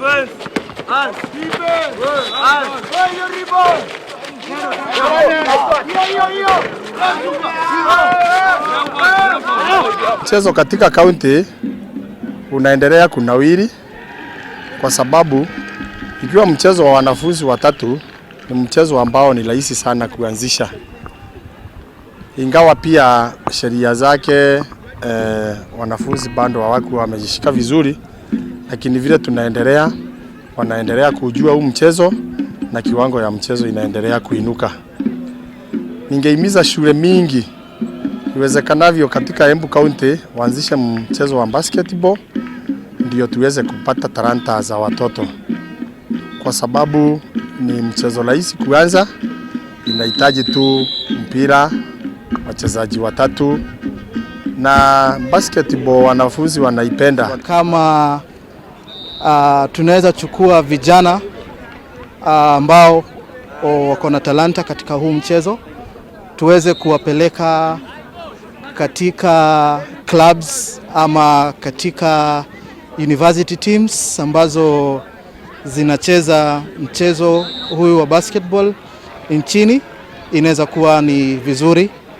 Defense. Hands. Defense. Hands. Mchezo katika kaunti unaendelea kunawiri kwa sababu ikiwa mchezo wa wanafunzi watatu ni mchezo ambao ni rahisi sana kuanzisha, ingawa pia sheria zake wanafunzi bado hawakuwa wamejishika vizuri, lakini vile tunaendelea, wanaendelea kujua huu mchezo na kiwango ya mchezo inaendelea kuinuka. Ningehimiza shule mingi iwezekanavyo katika Embu County waanzishe mchezo wa basketball ndio tuweze kupata talanta za watoto, kwa sababu ni mchezo rahisi kuanza, inahitaji tu mpira, wachezaji watatu, na basketball wanafunzi wanaipenda. Kama tunaweza chukua vijana ambao wako na talanta katika huu mchezo tuweze kuwapeleka katika clubs ama katika university teams ambazo zinacheza mchezo huyu wa basketball nchini, inaweza kuwa ni vizuri.